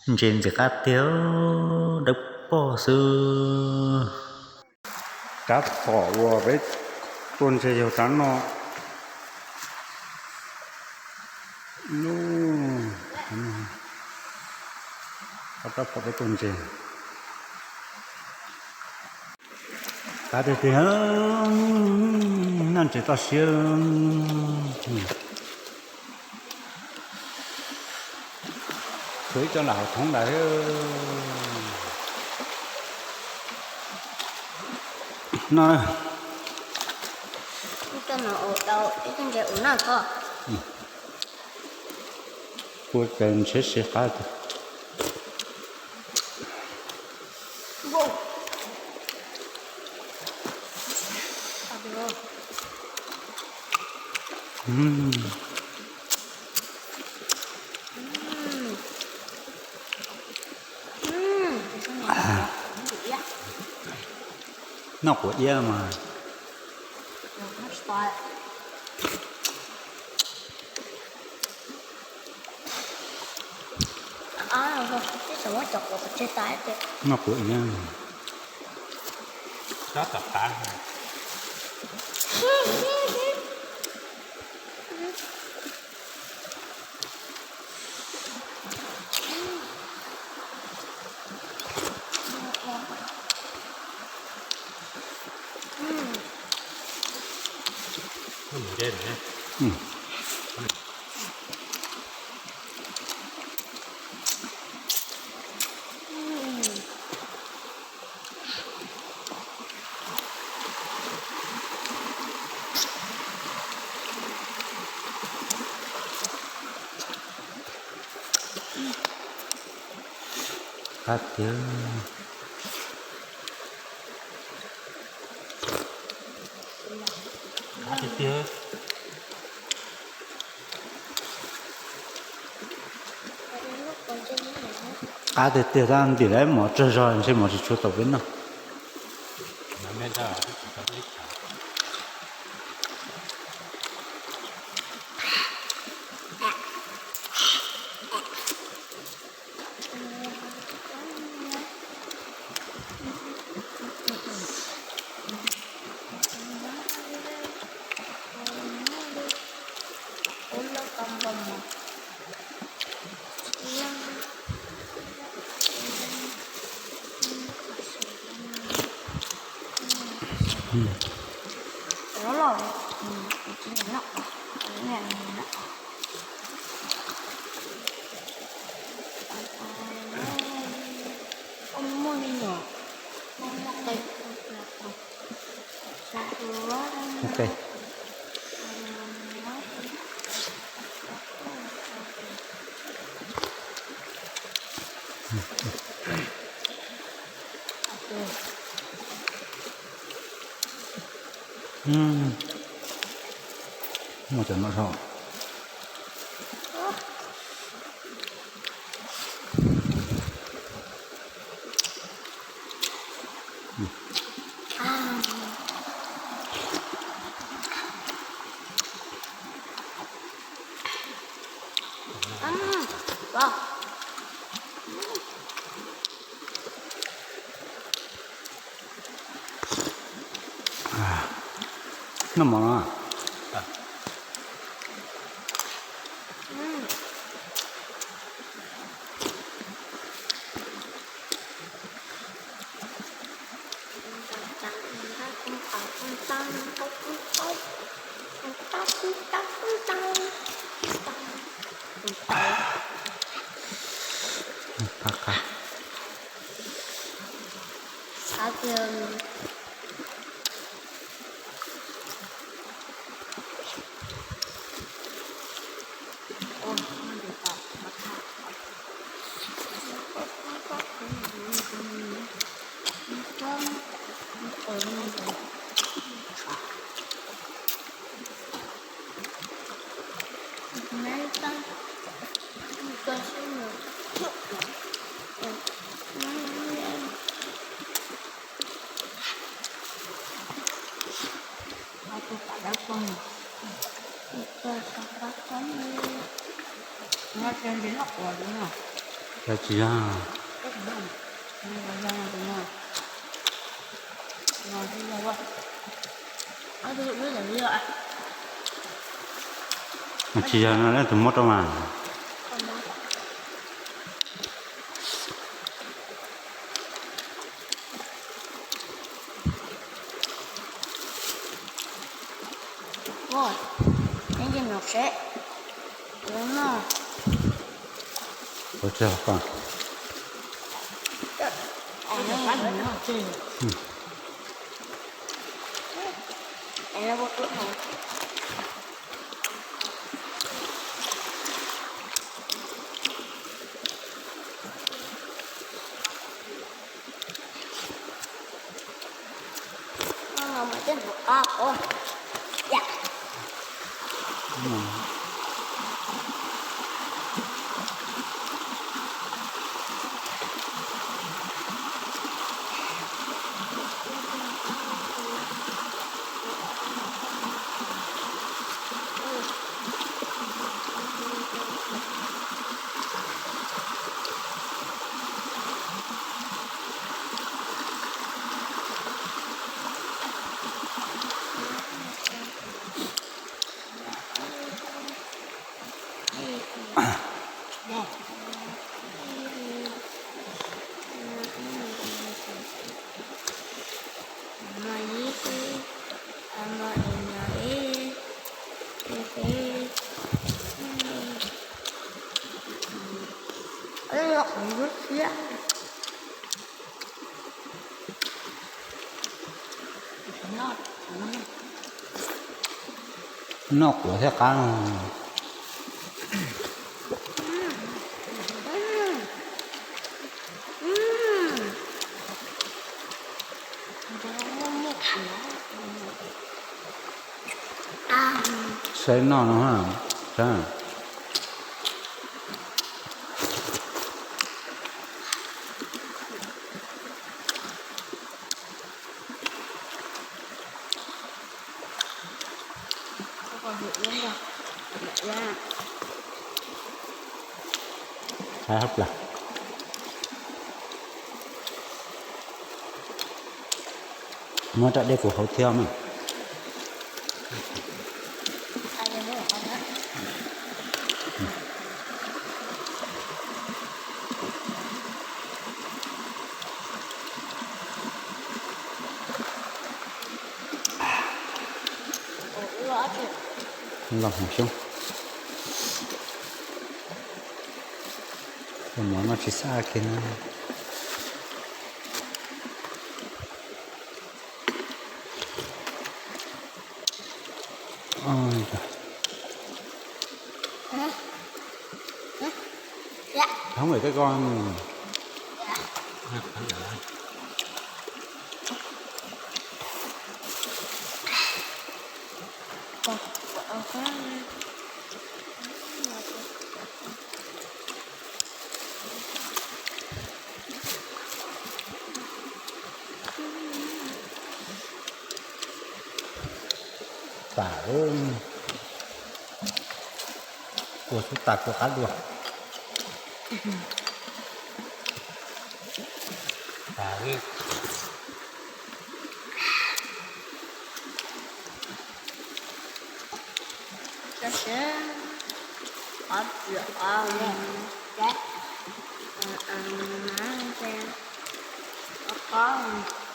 Ntses ntxim qab tiag, dawb paug xwb. Rab phom uas peb tua ntses yog rab no. Rab phom peb tua ntses. Qab tiag tiag, noj ntses toj siab. Tshuav ib co nram hauv thoob ntawd. No, ib co no ua tau ib co ntses ua noj ko. Ua cas ntshe siv qab tiag. Noj quav iab mas. Noj quav iab. Qab tiag. Qab tiag tiag. Qab tiag tiag, tab ntim lawm mov tsawg zog ntshe mov tsis tshua tau peb noj. Ok. Muaj cov no dhau. Noj mov no. Cas tsis yog. Mas tsis yog no leej twg muab rau mas. Ua tsaug koj. Noj quav thiab qab. Saib noj no ha. Hab plas. Muab rau dej kuv haus thiab mas. Los hmoov xyoob. Mov no tsis xav kiag na. Thoob lawm koj ko. Tas, ua xub tas kua qab dua. Tas li. Qab tsi qab, qab.